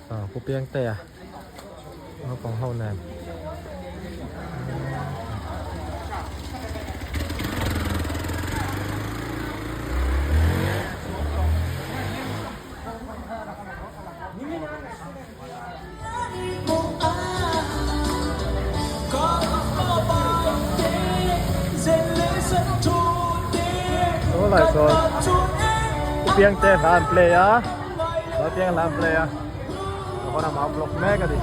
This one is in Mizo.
Ah Pu Piangtea naupang ho nen. Saw lai sawn Pu Piangtea hla an play a Pu Piang hla an play a a amah a vlog mek a ni.